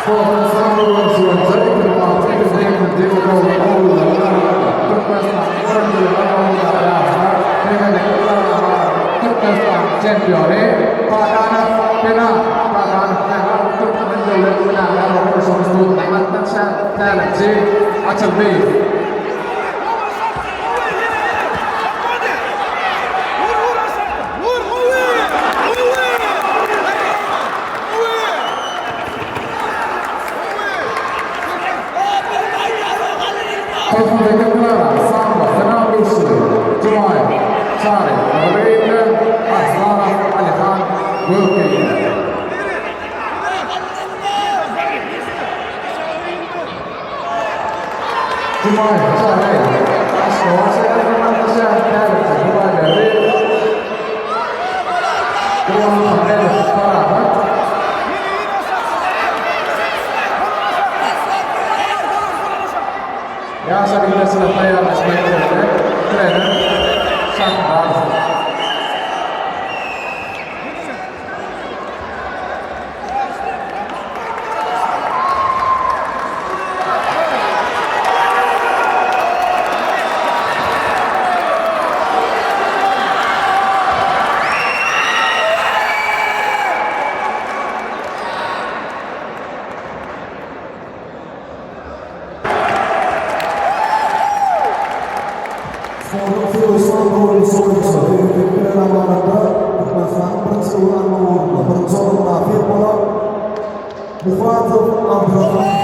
Sportuň sambo görnüşi boýunça 2006-2007 ýyl ogullygy Türkmenistanyň birinji ýyl ýaşlar tegelek Türkmenistanyň çempiony Kakanow Kenan Kakanow Kenan Türkmen döwlet hünärler we gurluşyk institutyna gatnaşýan tälimçi Açyldy. 98 kilogram sambo final duşuşygy Jumaýew Çary gyzyl geýimde, Arslanow Alihan gök geýimde. Jumaýew Çary Aşgabat şäherinden gatnaşýan tälimçi Hudaýberdi Gurbanmuhammedow Parahat. Ýaşlar güreşine taýýarlaýyş mekdebinde trener Şahmyradow. Sportuň söweş sambo görnüşi boýunça tegelek amanatda Türkmenistanyň birinji orun almak ugrunda birinji orna mynasyp bolan Muhatow Abdurahman.